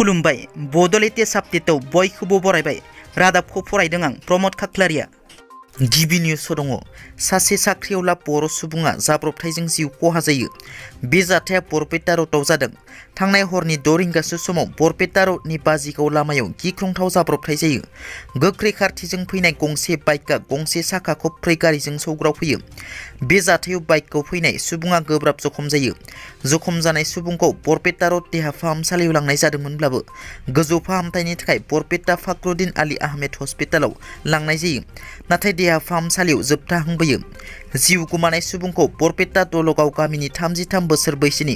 खुलुमबाय बड' लेटेस्ट आपडेटआव बयखौबो बरायबाय रादाबखौ फरायदों आं प्रमद खाख्लारिया गिबि निउसआव दङ सासे साख्रिआवला बर' सुबुङा जाब्रबथायजों जिउ खहा जायो बे जाथाया बरपेटा र'डआव जादों थांनाय हरनि 6 रिंगासो समाव बरपेटा र'डनि बाजिगाव लामायाव गिख्रंथाव जाब्रबथाय जायो गोख्रै खारथिजों फैनाय गंसे बाइकआ गंसे साखा खबब्रै गारिजों सौग्रावफैयो बे जाथायाव बाइकखौ फैनाय सुबुङा गोब्राब जखम जायो जखम जानाय सुबुंखौ बरपेटा र'ड देहा फाहामसालियाव लांनाय जादोंमोनब्लाबो गोजौ फाहामथायनि थाखाय बरपेटा फाखरुद्दिन आली आहमेद हस्पिटालाव लांनाय जायो नाथाय देहा फाहामसालियाव जोबथाहांबोयो जिउ गोमानाय सुबुंखौ बरपेटा दलगाव गामिनि 33 बोसोर बैसोनि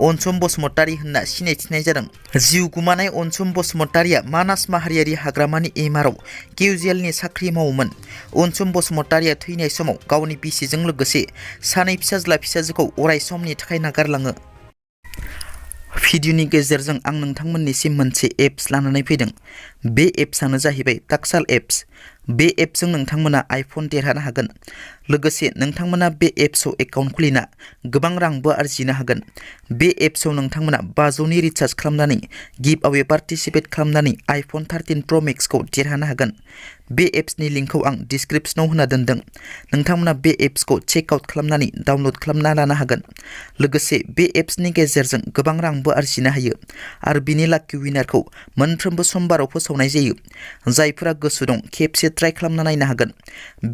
अनसुम बसुमतारी होनना सिनायथिनाय जादों जिउ गोमानाय अनसुम बसुमतारीया मानास माहारियारि हाग्रामानि एमआरआव केजुएलनि साख्रि मावोमोन अनसुम बसुमतारीया थैनाय समाव गावनि बिसिजों लोगोसे सानै फिसाज्ला फिसाजोखौ अराय समनि थाखाय नागारलाङो भिडिअनि गेजेरजों आं नोंथांमोननिसिम मोनसे एप्स लानानै फैदों बे एप्सआनो जाहैबाय टाक्साल एप्स बे एप्सजों नोंथांमोना आइफन देरहानो हागोन लोगोसे नोंथांमोना बे एप्सआव एकाउन्ट खुलिना गोबां रांबो आरजिनो हागोन बे एप्सआव नोंथांमोना 500नि रिचार्ज खालामनानै गिभ अवे पार्टिसिपेट खालामनानै आइफन 13 प्र मेक्सखौ देरहानो हागोन बे एप्सनि लिंकखौ आं डिस्क्रिप्शनाव होना दोनदों नोंथांमोना बे एप्सखौ चेक आउट खालामनानै डाउनलड खालामना लानो हागोन लोगोसे बे एप्सनि गेजेरजों गोबां रांबो आरजिनो हायो आरो बिनि लाकी विनारखौ मोनफ्रोमबो समबाराव फोसावनाय जायो जायफोरा गोसो दं खेबसे ट्राइ खालामना नायनो हागोन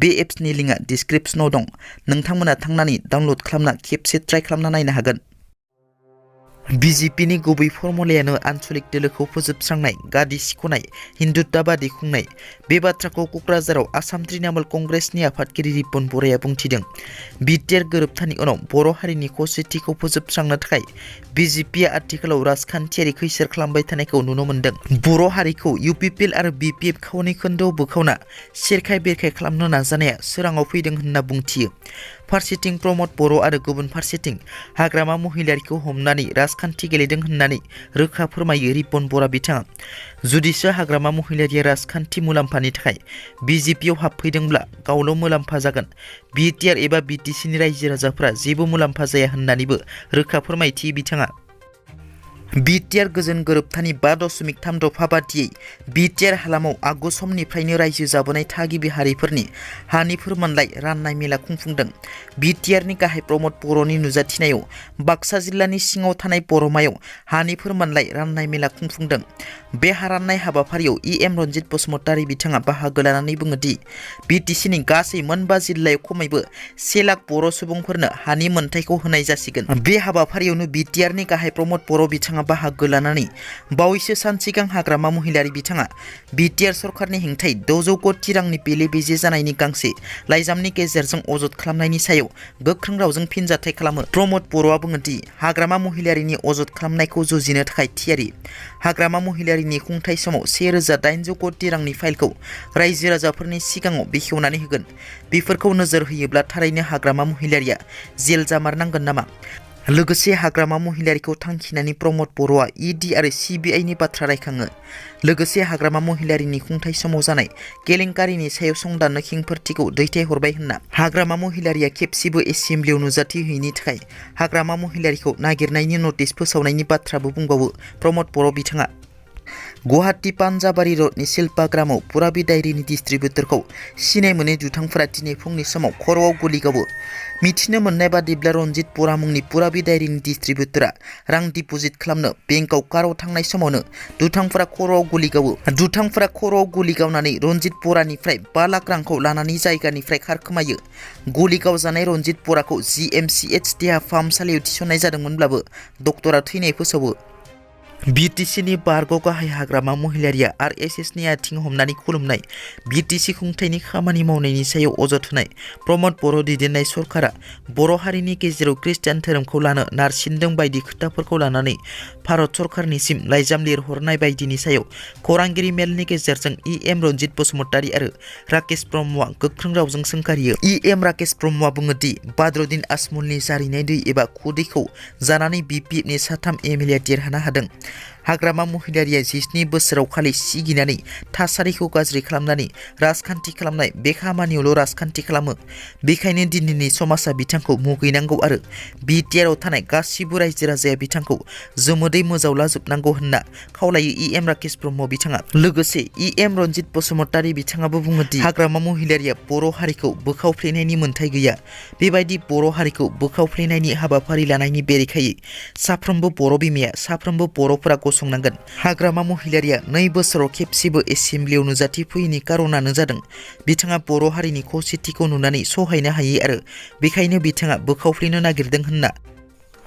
बे एप्सनि लिंकआ डिस्क्रिप्शनाव दं नोंथांमोना थांनानै डाउनलड खालामना खेबसे ट्राइ खालामना नायनो हागोन बिजेपिनि गुबै फर्मुलायानो आन्चलिक दोलोखौ फोजोबस्रांनाय गादि सिख'नाय हिन्दुत्वबादि खुंनाय बे बाथ्राखौ क'क्राझाराव आसाम तृणमूल कंग्रेसनि आफादगिरि रिपुन बर'आ बुंथिदों बिटिआर गोरोबथानि उनाव बर' हारिनि खौसेथिखौ फोजोबस्रांनो थाखाय बिजेपिआ आथिखालाव राजखान्थियारि खैसोर खालामबाय थानायखौ नुनो मोन्दों बर' हारिखौ इउपिपिएल आरो बिपिएफ खावनै खोन्दोआव बोखावना सेरखाय बेरखाय खालामनो नाजानाया सोराङाव फैदों होनना बुंथियो फारसेथिं प्रमद बर' आरो गुबुन फारसेथिं हाग्रामा महिलारिखौ हमनानै राजखान्थि गेलेदों होननानै रोखा फोरमायो रिपुन बर' बिथाङा जुदिसो हाग्रामा महिलारिया राजखान्थि मुलाम्फानि थाखाय बिजेपिआव हाबफैदोंब्ला गावल' मुलाम्फा जागोन बिटिआर एबा बिटिसिनि रायजो राजाफोरा जेबो मुलाम्फा जाया होननानैबो रोखा फोरमायथियो बिथाङा बिटिआर गोजोन गोरोबथानि 5.3 दफा बादियै बिटिआर हालामाव आगु समनिफ्रायनो रायजो जाबोनाय थागिबि हारिफोरनि हानि फोरमानलाइ राननाय मेला खुंफुंदों बिटिआरनि गाहाय प्रमद बर'नि नुजाथिनायाव बाक्सा जिल्लानि सिङाव थानाय बरमायाव हानि फोरमानलाइ राननाय मेला खुंफुंदों बे हा राननाय हाबाफारियाव इएम रन्जित बसुमतारी बिथाङा बाहागो लानानै बुङोदि बिटिसिनि गासै मोनबा जिल्लायाव खमैबो 1 लाख बर' सुबुंफोरनो हानि मोनथायखौ होनाय जासिगोन बे हाबाफारियावनो बिटिआरनि गाहाय प्रमद बर' बिथाङा बाहागो लानानै बावैसो सान सिगां हाग्रामा महिलारि बिथाङा बिटिआर सरकारनि हेंथायै 600 कोटि रांनि बेले बेजे जानायनि गांसे लाइजामनि गेजेरजों अजद खालामनायनि सायाव गोख्रों रावजों फिनजाथाय खालामो प्रमद बर'आ बुङोदि हाग्रामा महिलारिनि अजद खालामनायखौ जुजिनो थाखाय थियारि हाग्रामा महिलारिनि खुंथाय समाव 1800 कोटि रांनि फाइलखौ रायजो राजाफोरनि सिगाङाव बेखेवनानै होगोन बेफोरखौ नोजोर होयोब्ला थारैनो हाग्रामा महिलारिया जेल जामारनांगोन नामा लोगोसे हाग्रामा महिलारिखौ थांखिनानै प्रमद बर'आ इडि आरो सिबिआइनि बाथ्रा रायखाङो लोगोसे हाग्रामा महिलारिनि खुंथाय समाव जानाय केलेंकारिनि सायाव संदाननो खेंफोरथिखौ दैथायहरबाय होनना हाग्रामा महिलारिया खेबसेबो एसेम्ब्लियाव नुजाथिहैयैनि थाखाय हाग्रामा महिलारिखौ नागिरनायनि नटिस फोसावनायनि बाथ्राबो बुंबावो प्रमद बर' बिथाङा गुवाहाटी पान्जाबारि रडनि शिल्पाग्रामाव पुराबि डायरिनि डिस्ट्रिबिउटरखौ सिनाय मोनै दुथांफोरा दिनै फुंनि समाव खर'आव गुलि गावो मिथिनो मोननाय बादिब्ला रन्जित बरा मुंनि पुराबि डायरिनि डिस्ट्रिबिउटरा रां डिप'जिट खालामनो बेंकआव काराव थांनाय समावनो दुथांफोरा खर'आव गुलि गावो दुथांफोरा खर'आव गुलि गावनानै रन्जित बरानिफ्राय 5 लाख रांखौ लानानै जायगानिफ्राय खारखोमायो गुलि गावजानाय रन्जित बराखौ जिएमसिएच देहा फाहामसालियाव थिसननाय जादोंमोनब्लाबो डक्टरा थैनाय फोसावो बिटिसिनि बारग' गाहाय हाग्रामा महिलारिया आरएसएसनि आथिं हमनानै खुलुमनाय बिटिसि खुंथायनि खामानि मावनायनि सायाव अजद होनाय प्रमद बर' दैदेननाय सरकारा बर' हारिनि गेजेराव खृष्टान धोरोमखौ लानो नारसिनदों बायदि खोथाफोरखौ लानानै भारत सरकारनिसिम लाइजाम लिरहरनाय बायदिनि सायाव खौरांगिरि मेलनि गेजेरजों इएम रन्जित बसुमतारी आरो राकेश ब्रह्मआ गोख्रों रावजों सोंखारियो इएम राकेश ब्रह्मआ बुङोदि बाद्रुद्दिन आजमलनि जारिनाय दै एबा खुदैखौ जानानै बिपिएफनि 3 एमएलए देरहानो हादों हाग्रामा महिलारिया 17 बोसोराव खालि सिगिनानै थासारिखौ गाज्रि खालामनानै राजखान्थि खालामनाय बे खामानियावल' राजखान्थि खालामो। बेखायनो दिनैनि समाजा बिथांखौ मुगैनांगौ आरो बिटिआरआव थानाय गासिबो रायजो राजाया बिथांखौ जोमोदै मोजावलाजोबनांगौ होनना खावलायो इएम राकेश ब्रह्म बिथाङा। लोगोसे इएम रनजित बसुमतारी बिथाङाबो बुङोदि हाग्रामा महिलारिया बर' हारिखौ बोखावफ्लेनायनि मोन्थाय गैया। बेबायदि बर' हारिखौ बोखावफ्लेनायनि हाबाफारि लानायनि बेरेखायै साफ्रोमबो बर' बिमाया साफ्रोमबो बर'फोरा गसंनांगोन। हाग्रामा महिलारिया 2 बोसोराव खेबसेबो एसेम्ब्लियाव नुजाथिफैयैनि कारनानो जादों बिथाङा बर' हारिनि खौसेथिखौ नुनानै सहायनो हायै आरो बेखायनो बिथाङा बोखावफ्लेनो नागिरदों होनना।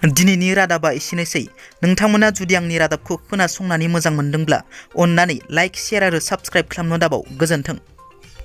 दिनैनि रादाबा एसेनोसै। नोंथांमोना जुदि आंनि रादाबखौ खोनासंनानै मोजां मोनदोंब्ला अन्नानै लाइक, शेयार आरो साबस्क्राइब खालामनो दाबाव। गोजोन्थों।